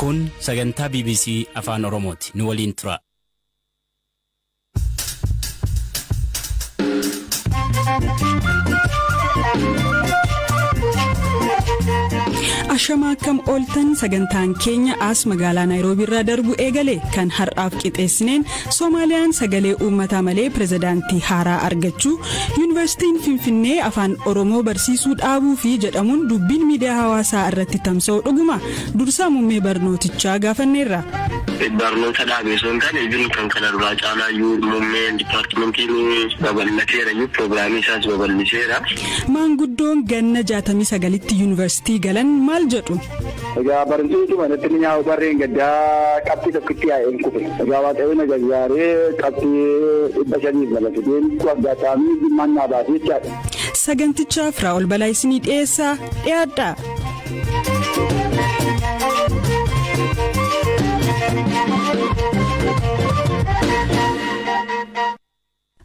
Kun sagantaa BBC Afaan Oromooti. Nu waliin tura. Ashama, akkam ooltan? Sagantaan keenya as magaalaa Naayiroobii irraa darbu eegale. Kan har'aaf qixeessineen Soomaaliyaan sagalee uummataa malee pirezidaantii haaraa argachuu, Yuunivarsiitiin Finfinnee Afaan Oromoo barsiisuu dhaabuu fi jedhamuun dubbiin miidiyaa hawaasaa irratti tamsa'u dhuguma? Dursaa muummee barnootichaa gaafanneerra. Barnoota dhaabee osoo hin taane, iyyuu kan kana duraa caalaa iyyuu muummeen dipaartimentiin babal'ateera iyyuu, piroogiraamii isaas babal'iseera. Maanguddoon ganna 69tti yuunivarsiitii galan maal jedhu? Egaa barumsichi manatti ni nyaa'u, barreen gaddaa qabxii tokkotti yaa'een kufe. Egaa Waaqayyoon na gargaaree qabxii 502 fideen waggaa jimmaan naa baasee jechaadha. Saganticha Firaa'ol Balaa isinii dhiyeessaa, dhiyaadha.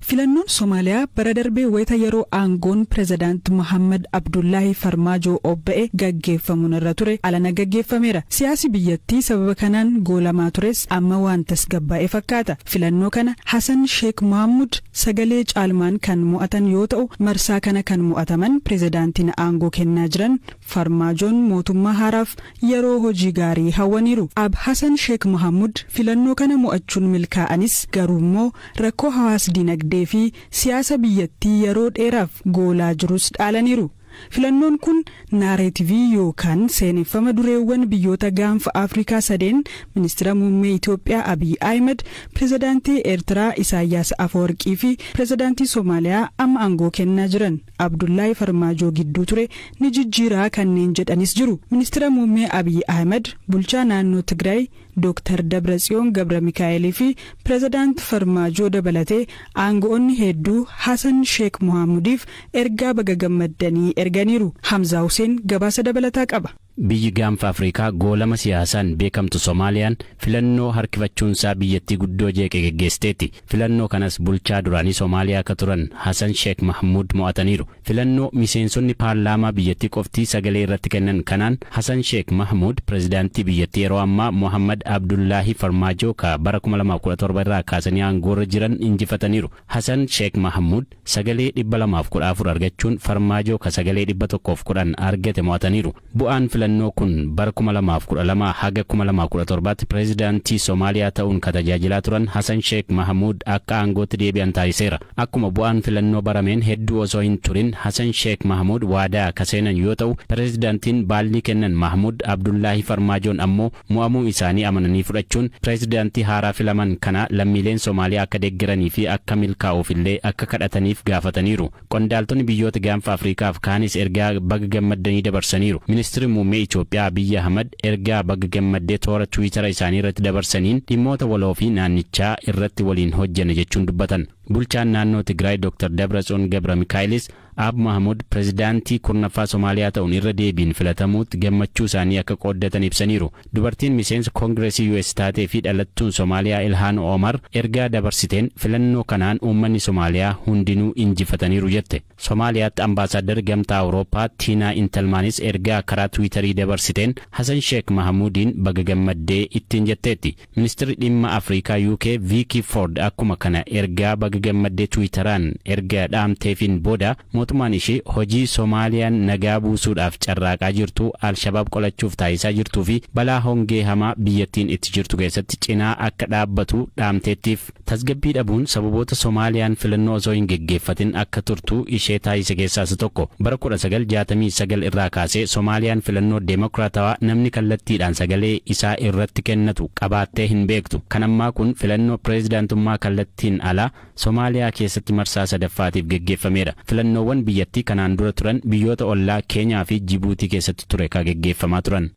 Filannoon Somaaliyaa bara darbee wayita yeroo aangoon pirezidaant Mohammad Abdullaahi Farmaajoo obba'e gaggeeffamuun irra ture alana gaggeeffameera. Siyaasi biyyattii sababa kanaan goolamaa tures amma waan tasgabbaa'e fakkaata. Filannoo kana Hasan Sheek Mohammud sagalee caalmaan kan mo'atan yoo ta'u, marsaa kana kan mo'ataman pirezidaantiin aangoo kennaa jiran Farmaajoon mootummaa haaraaf yeroo hojii gaarii hawwaniiru. Ab Hasan Sheek Mohammud filannoo kana mo'achuun milkaa'anis, garuummoo rakkoo hawaas dinagdee fi siyaasa biyyattii yeroo dheeraaf goolaa jirus dhaalaniiru. Filannoon kun naareetivii yookaan seeneffama dureewwan biyyoota Gaanfa Afrikaa sadeen, ministeera muummee Itoophiyaa Abiy Ahmed, pirezidaantii Eertiraa Isaayyaas Afawarqii fi pirezidaantii Soomaaliyaa amma aangoo kennaa jiran Abdullaahi Farmaajoo gidduu ture ni jijjiiraa kanneen jedhanis jiru. Ministeera muummee Abiy Ahmed, bulchaa naannoo Tigraay Dr. Dabratsiyoon Gabra Mikaa'elii fi pirezidaant Farmaajoo dabalatee aango'oonni hedduu Hasan Sheek Mohaammudiif ergaa baga gammaddanii erganiiru. Hamzaa Hussein gabaasa dabalataa qaba. Biyyi Gaanfa Afrikaa goolama siyaasaan beekamtu Soomaaliyaan filannoo harkifachuunsaa biyyattii guddoo jeeqe geggeessiteetti. Filannoo kanas bulchaa duraanii Soomaaliyaa akka turan Hasan Sheek Mahmud mo'ataniiru. Filannoo miseensonni paarlaamaa biyyattii qoftii sagalee irratti kennan kanaan Hasan Sheek Mahmud pirezidaantii biyyattii yeroo ammaa Mohammad Abdullaahi Farmaajoo ka bara 2017 irraa kaasanii aangoorra jiran injifataniiru. Hasan Sheek Mahmud sagalee 214 argachuun Farmaajoo ka sagalee 110 argate mo'ataniiru. Bu'aan filannoo kun bara 2012 haga 2017tti pireezidaantii Somaaliyaa ta'uun ka tajaajilaa turan Hasan Sheek Mahamuud akka aangootti deebi'an taasiseera. Akkuma bu'aan filannoo barameen hedduu osoo hin turin Hasan Sheek Mahamuud waadaa ka seenan yoo ta'u, pireezidaantiin baallii kennan Mahamuud Abdullaahi Farmaajoon ammoo mo'amuu isaanii amananii fudhachuun pireezidaantii haaraa filaman kana lammiileen Somaaliyaa akka deeggaranii fi akka milkaa'uuf illee akka kadhataniif gaafataniiru. Qondaaltonni biyyoota Gaanfa Afrikaaf kaanis ergaa baga gammaddanii dabarsaniiru. Ministeerri muummee Itoophiyaa Abiyyi Ahmad ergaa baga gammaddee toora Tiwiitara isaanii irratti dabarsaniin dhimmoota waloo fi naannichaa irratti waliin hojjanne jechuun dubbatan. Bulchaan naannoo Tigraay Dr. Dabratsiyoon Gabra Mikaa'ilis Ab Mahmud pirezidaantii 10ffaa Somaaliyaa ta'uun irra deebiin filatamuutti gammachuu isaanii akka qooddatan ibsaniiru. Dubartiin miseensa Koongireesii US taatee fi dhalattuun Somaaliyaa Ilhaan Omar ergaa dabarsiteen filannoo kanaan uummanni Somaaliyaa hundinuu injifataniiru jette. Somaaliyaatti ambaasaaddar Gamtaa Awurooppaa Tiinaa Intalmaanis ergaa karaa Tiwiitarii dabarsiteen Hasan Sheek Mahamuudiin baga gammaddee ittiin jetteetti. Ministeerri dhimma Afrikaa UK Viikii Ford akkuma kana ergaa baga gammaddee Tiwiitaraan erga dhaamteefiin booda mootummaan ishee hojii Soomaaliyaan nagaa buusuudhaaf carraaqaa jirtu, Alshabaab qolachuuf taasisaa jirtuu fi balaa hongee hamaa biyyattiin itti jirtu keessatti cinaa akka dhaabbatu dhaamteettiif. Tasgabbii dhabuun sababoota Soomaaliyaan filannoo osoo hin geggeeffatin akka turtu ishee taasise keessaa isa tokko. Bara 1969 irraa kaasee Soomaaliyaan filannoo deemokiraatawaa namni kallattiidhaan sagalee isaa irratti kennatu qabaattee hin beektu. Kan ammaa kun filannoo pireezidaantummaa kallattiin alaa Somaaliyaa keessatti marsaa sadaffaatiif geggeeffameedha. Filannoowwan biyyattii kanaan dura turan biyyoota ollaa Keenyaa fi Jibuutii keessatti ture ka geggeeffamaa turan.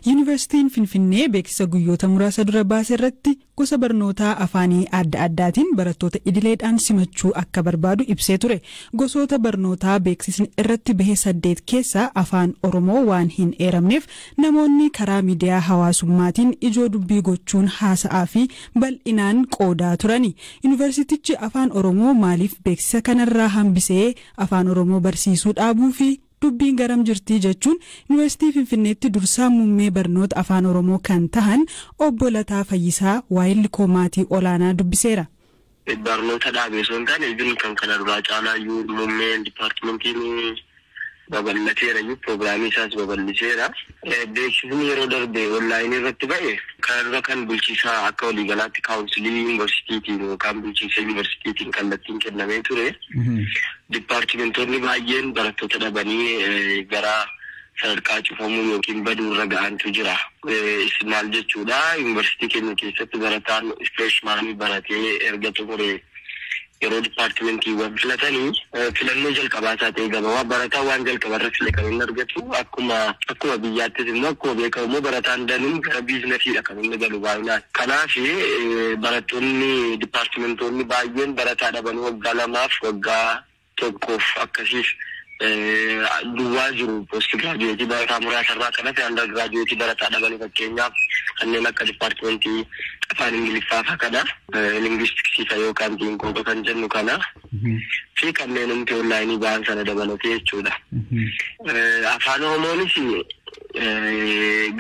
Yuunivarsiitiin Finfinnee beeksisa guyyoota muraasa dura baase irratti gosa barnootaa afaanii adda addaatiin barattoota idileedhaan simachuu akka barbaadu ibsee ture. Gosoota barnootaa beeksisni irratti bahe saddeet keessaa Afaan Oromoo waan hin eeramneef, namoonni karaa miidiyaa hawaasummaatiin ijoo dubbii gochuun haasa'aa fi bal'inaan qoodaa turani. Yuunivarsiitichi Afaan Oromoo maaliif beeksisa kanarraa hambisee? Afaan Oromoo barsiisuu dhaabuu fi dubbiin garam jirtii jechuun Yuunivarsiitii Finfinneetti dursaa muummee barnoota Afaan Oromoo kan tahan Obbo Lataa Fayyisaa waayilli maatii olaanaa dubbiseera. Barnoota dhaabee osoo hin taane, even kan kana duraa caalaayyuu muummeen dipaartimentiin babal'ateera iyyuu, piroogiraamii isaas babal'iseera. Beeksisni yeroo darbe onlaayinii irratti ba'e kana dura kan bulchiisaa akka waliigalaatti kaawunsilii yuunivarsiitiitiin yookaan bulchiinsa yuunivarsiitiitiin kallattiin kennamee ture. Dipaartimentoonni baay'een barattoota dhabanii gara sadarkaa cufamuu yookiin baduu irra ga'antu jira. Maal jechuudha, yuunivarsiitii keenya keessatti barataan freshman baratee erga xumuree yeroo dipaartimentiiwwan filatanii filannoo jalqabaa isaa ta'e gabaabaa barataan waan jalqabarra file kan inni argatu. Akkuma biyyaattis immoo akkuma beekamu immoo barataan danuun gara biizinasiidha kan inni galu baay'inaan. Kanaaf barattoonni dipaartimentoonni baay'een barataa dhabanii waggaa 2f, waggaa 1f akkasiif duwwaa jiru. Post graduate barataa muraasa irraa kanas under graduate barataa dhabanii, fakkeenyaaf kanneen akka dipaartimentii Afaan Ingiliffaa fa'a kana, linguistics fa'a yookaan xiinqooqa kan jennu kana fi kanneen humti onlaayinii ba'an sana dabalatee jechuudha. Afaan Oromoonis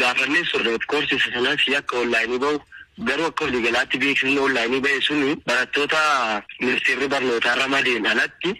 gaafannee turre, of course, isa sanas akka onlaayinii bahu. Garuu akka waliigalaatti beeksisni onlaayinii bahe suni barattoota ministeerri barnootaa ramadeen alatti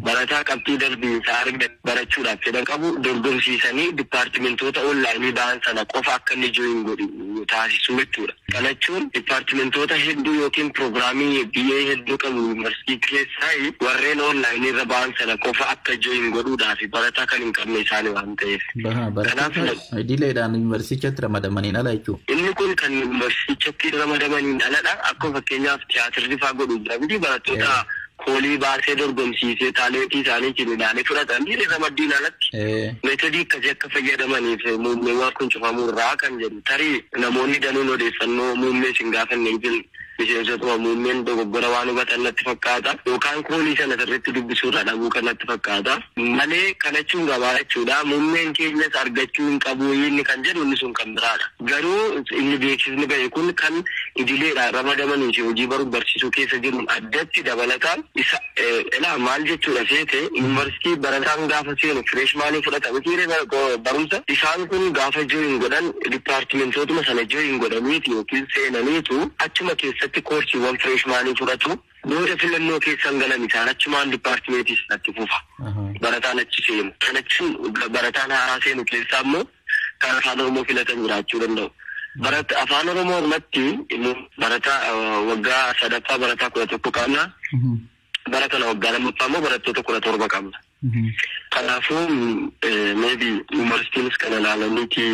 barataa qabxii darbiinsaa argate barachuudhaaf fedhan qabu dorgomsiisanii dipaartimentoota onlaayinii ba'an sana qofa akka inni join godhu taasisuu jechuudha. Kana jechuun dipaartimentoota hedduu yookiin piroogiraamii BA hedduu qabu yuunivarsiitii keessaa warreen onlaayinii irra ba'an sana qofa akka join godhuudhaaf, barataa kan hin qabne isaanii waan ta'eef. Barattoota idileedhaan yuunivarsiitichatti ramadamaniin ala jechuudha. Inni kun kan yuunivarsiitichatti ramadamaniin aladha. Akkuma fakkeenyaaf tiyaatirri fa'aa godhu jira miti, barattoota koolii baasee dorgomsiisee taalentii isaaniitiin ilaalee fudhatan ramaddiin alatti. Meetodii akkasii akka fayyadamaniif muummeewwan kun cufamuu irraa kan jedhu, tarii namoonni danuun odeeffannoo muummee isin gaafanne jiru, miseensotuma muummeen dogoggora waan hubatan natti fakkaata, yookaan koolii sana sirriitti dubbisuu irraa dhabuu kan natti fakkaata malee, kana jechuun gabaa jechuudha. Muummeen keenyas argachuu hin qabu inni kan jedhu inni sun kan biraadha. Garuu inni beeksisni bahe kun kan idileedhaan ramadamanii fi hojii baruuf barsiisuu keessa jiru addatti dabalataan isa ilaa. Maal jechuudha seete, yuunivarsiitii barataan gaafa seenu freshman fudhata mitiiree barumsa? Isaan kun gaafa join godhan dipaartimentootuma sana join godhaniiti yookiin seenaniitu achuma keessatti koorsiiwwan freshman fudhatu. Booda filannoo keessan galan, isaan achumaan dipaartimentii sanatti fufa. Barataan achi seenu. Kanachuun barataan haaraa seenu keessaa immoo kan Afaan Oromoo filatan jiraachuu danda'u. Barata Afaan Oromoo ammatti barataa waggaa sadaffaa barataa 11 qabna. Bara kana waggaa lammaffaa immoo barattoota 17 qabna. Kanaafuu maybe yuunivarsiitiinis kana ilaalaniiti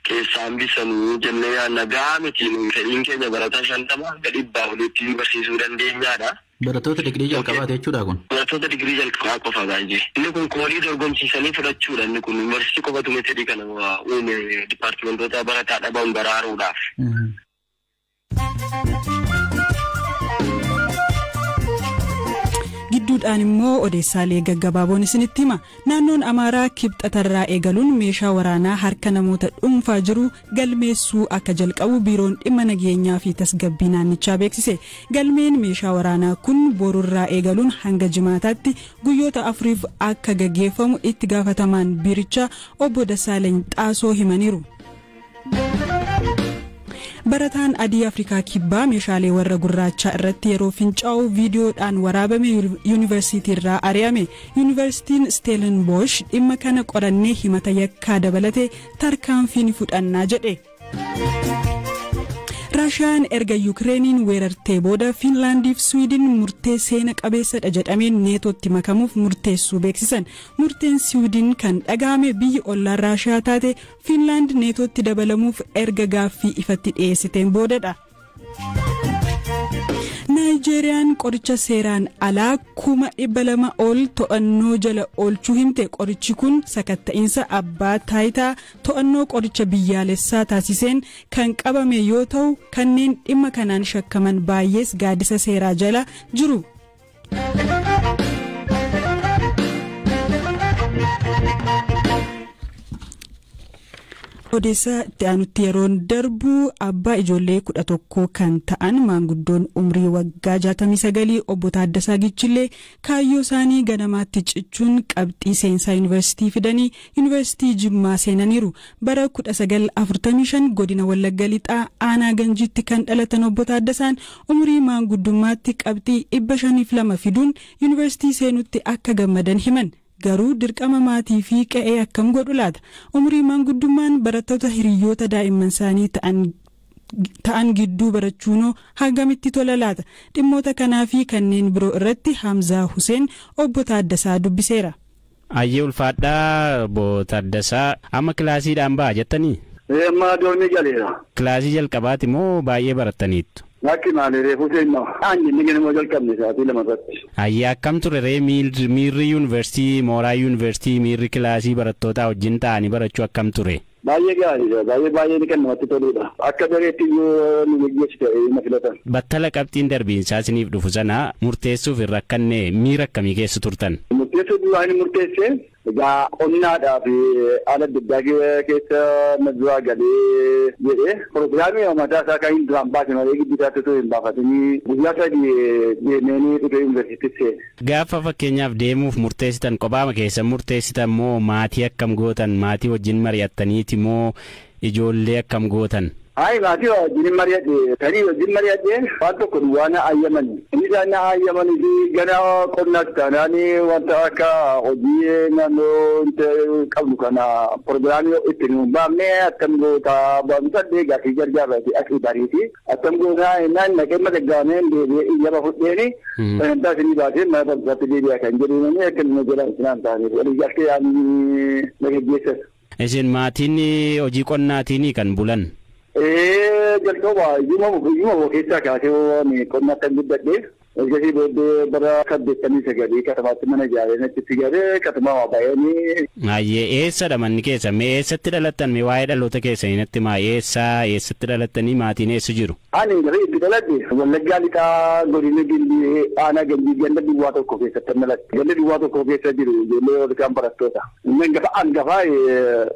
keessaa hambisanii jennee yaadna. Gahaa miti, fedhiin keenya barataa 50 hanga 100 olitti barsiisuu dandeenyaadha. Barattoota digirii jalqabaati jechuudha kun. Barattoota digirii jalqabaa qofa baay'ee. Inni kun koolii dorgomsiisanii fudhachuudha. Inni kun yuunivarsiitii qofatu meetodii kana uume dipaartimentoota barataa dhaban baraaruudhaaf. Gidduudhaan immoo odeessaalee gaggabaaboon isinitti hima. Naannoon Amaaraa Kibxatarraa eegaluun meeshaa waraanaa harka namoota dhuunfaa jiru galmeessuu akka jalqabu Biiroon Dhimma Nageenyaa fi Tasgabbii naannichaa beeksise. Galmeen meeshaa waraanaa kun borurraa eegaluun hanga Jimaataatti guyyoota 4f akka gaggeeffamu itti gaafatamaan biirichaa Obbo Dassaalany Xaasoo himaniiru. Barataan adii Afrikaa Kibbaa meeshaalee warra gurraachaa irratti yeroo fincaa'u viidiyoodhaan waraabame yuunivarsiitii irraa ari'ame. Yuunivarsiitiin Stellenbosch dhimma kana qorannee himata yakkaa dabalate tarkaanfii ni fudhannaa jedhe. Raashiyaan erga Yukireeniin weerartee booda Fiinlaandiif Swiidin murtee seena qabeessadha jedhameen Neetootti makamuuf murteessuu beeksisan. Murteen Swiidin kan dhagahame biyyi ollaan Raashiyaa taate Fiinlaand Neetootti dabalamuuf erga gaaffii ifatti dhiyeessiteen boodadha. Naayijeeriyaan qoricha seeraan alaa 200,000 ol to'annoo jala oolchuu himte. Qorichi kun sakatta'iinsa abbaa taayitaa to'annoo qoricha biyyaalessaa taasiseen kan qabame yoo ta'u, kanneen dhimma kanaan shakkaman baay'ees gaaddisa seeraa jala jiru. Odeessaa itti aanutti yeroon darbu, abbaa ijoollee 11 kan ta'an maanguddoon umrii waggaa 69 obbo Taaddasaa Gichillee kaayyoo isaanii ganamaatti cichuun qabxii seensaa yuunivarsiitii fidanii yuunivarsiitii Jimmaa seenaniiru. Bara 1945 godina Wallagga Lixaa aanaa Ganjiitti kan dhalatan obbo Taaddasaan umrii maanguddummaatti qabxii 502 fiduun yuunivarsiitii seenutti akka gammadan himan. Garuu dirqama maatii fi qe'ee akkam godhu laata? Umrii maanguddummaan barattoota hiriyoota daa'imman isaanii ta'an gidduu barachuunoo hangamitti tola laata? Dhimmoota kanaa fi kanneen biroo irratti Hamzaa Huseen obbo Taaddasaa dubbiseera. Ayyee, ulfaadhaa obbo Taaddasaa, amma kilaasiidhaan ba'a jettanii? Amma doormii galeera. Kilaasii jalqabaati moo baay'ee barattaniittu? Lakki, maali, reefuu seenna. Aanyi inni ganama jalqabne sa'aatii 2 irratti. Ayyee, akkam ture ree miirri yuunivarsiitii, mooraa yuunivarsiitii, miirri kilaasii barattootaa wajjin ta'anii barachuu akkam ture? Baay'ee gaariidha. Baay'ee baay'ee kan namatti toludha. Akka dareetti iyyuu nu geggeessu ta'ee na filatan. Battala qabxiin darbiinsaa isiniif dhufu sana murteessuuf hin rakkanne, miira akkamii keessa turtan? Murteessuu duraa inni murteesse egaa qonnaadhaa fi haala adda addaa keessa na duraa galee jedhee pirogiraamii mataa isaa kan hin duraan baase malee gidduu isaatti osoo hin baafatinii guyyaa 3 deemeenii dhufee yuunivarsiitii seene. Gaafa fakkeenyaaf deemuuf murteessitan kophaama keessan murteessitan moo maatii akkam gootan, maatii wajjin mari'attaniiti moo ijoollee akkam gootan? Hayi, maatii wajjin mari'adhe, tarii wajjin mari'adhe, waan tokko duwwaa na ayyaman. Inni isaan na ayyamanii fi gara qonnaas taanaan wanta akka hojii naannoo qabnu kana pirogiraamii itti nu baafne akkam goota barumsadhee gaaffii gargaarraati asii bariiti. Akkam gootaa jennaan naqee madaggaameen deebi'ee iyyama fudheeni sagantaa isinii baasee mana barumsaatti deebi'a kan jedhuun akka inni jedhan isinaan ta'aniif walii galtee yaadni na geggeessan. Isin maatiin hojii qonnaatiin kan bulan? Jalqaba iyyuma keessaa kaasee qonna kan guddadhe. Ergasii booddee bara 89 katamaatti mana ijaaree achitti galee katamaa baay'anii. Ayyee, eessadha manni keessa? Mee eessatti dhalattan? Mee waa'ee dhaloota keessanii natti maa, eessatti dhalattanii, maatiin eessa jiru? Ani lafa itti dhaladhe Wallaggaa Lixaa, godina Gimbii, aanaa Gimbii, ganda duwwaa 1 keessatti dhaladhe. Ganda duwwaa 1 keessa jiru ijoollee warri barattoota. Inni hangafaa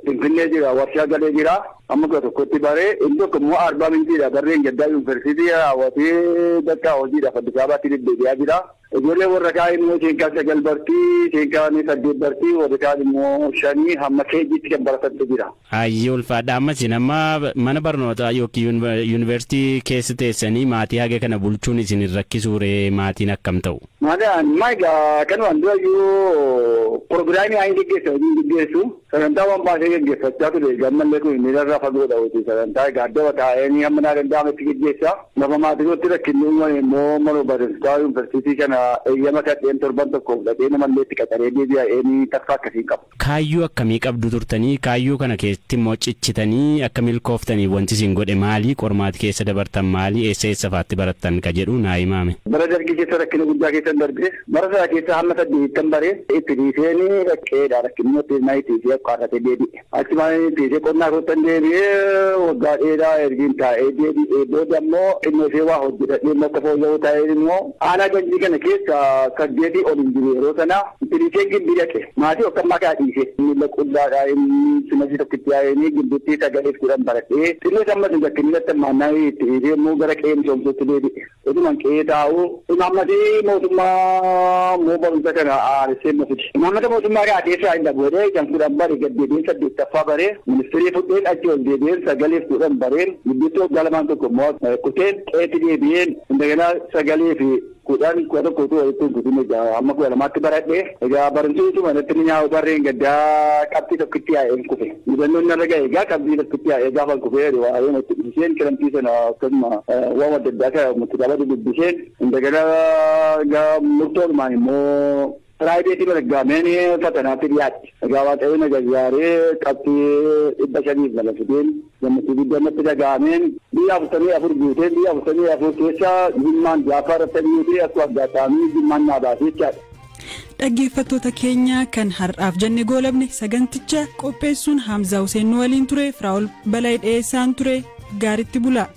Finfinnee jira, warshaa galee jira. Amma 11tti baree inni tokko immoo Arbaa Minciidha, barreen gaddaa yuunivarsiitii raawwatee bakka hojiidhaaf Addis Ababaatti deddeebi'aa jira. Ijoollee warra kaan immoo isheen kaan 9 bartii, isheen kaan 8 bartii, warri kaan immoo 5 hamma keejiitti kan baratantu jira. Ayyee, ulfaadha. Ammas isin amma mana barnootaa yookiin yuunivarsiitii keessa teessanii maatii haga kana bulchuun isin hin rakkisuuree, maatiin akkam ta'u? Maali, amma egaa kan waan dura iyyuu pirogiraamii aan geggeessu hojii geggeessu sagantaa waan baasee geggeeffachaa ture, gammallee kun inni irraa fagoodha hojii sagantaa egaa adda taa'ee hamma naa danda'ametti geggeessa. Lafa maatii kootti rakkinni uumame immoo mana barumsaa yuunivarsiitii kana eeyyama kadheen torban tokko fudhatee namallee itti qaxaree deebi'ee takka akkasii qabu. Kaayyoo akkamii qabdu turtanii, kaayyoo kana keessatti immoo cichitanii akka milkooftanii wanti isin godhe maali, qormaati keessa dabartan maali, eessa eessa faatti barattan ka jedhu naa himaame. Bara dargii keessa rakkina guddaa keessa darbe, bara sana keessa hamma 8 baree itti dhiiseen rakkeedha, rakkinni itti naa itti dhiisee akkaatee deebi'e. Achi maal itti dhiisee qonnaa kottan deebi'ee waggaa dheeraa ergiin taa'ee deebi'ee booda immoo xinnoo ishee waa hojjetadhee immoo akka fooyya'uu taa'ee immoo aanaa Ganjii kana keessa 8 ol hin jiru yeroo sana itti dhiisee Gimbii dhaqe. Maatii okkammaa kana dhiise. Miila qullaadhaa inni simasii tokkitti yaa'anii Gimbiitti 9 10 baradhee xinnoo ammas hin rakkinni natti hammaannaa itti dhiisee immoo gara qe'ee misoomsuutti deebi'e. Otumaan qe'ee taa'u imaammatii mootummaa immoo barumsa kana haaressee nu fide. Imaammata mootummaa kana keessaa hin dhabu jedhee kan 10 bare gad deebi'een 8ffaa baree ministirii fudheen achi ol deebi'een 9 10 bareen gidduutti waggaa lamaan tokko immoo kuteen qe'eetti deebi'een indaganaa 9 fi 10 11 utuu walitti hin kutin egaa hamma 12tti baradhee egaa barumsi utuma natti ni nyaa'u barreen gaddaa qabxii tokkitti yaa'een kufe. Hubannoon narra ga'e egaa qabxii tokkitti yaa'ee gaafa kufee waa'ee itti dhiiseen kiramtii sana akkasuma waan adda addaa kan kitaaba dubbiseen indaganaa murtoodhumaan immoo Private bargaameen fatanaatti dhiyaatti. Egaa Waaqayyo na gargaaree qabxii 502 fideen gammachuu guddaa natti dhaga'ameen biyya 44 guutee biyya 44 keessa Jimmaan jaaffaa irratti guutee akkuma adda Jimmaan naa baasee jechaadha. Dhaggeeffattoota keenya, kan har'aaf jenne goolabne. Saganticha qopheessuun Haamzaa Hussein nu waliin ture. Firaa'ol Balaa dhiyeessaan ture. Gaaritti bula.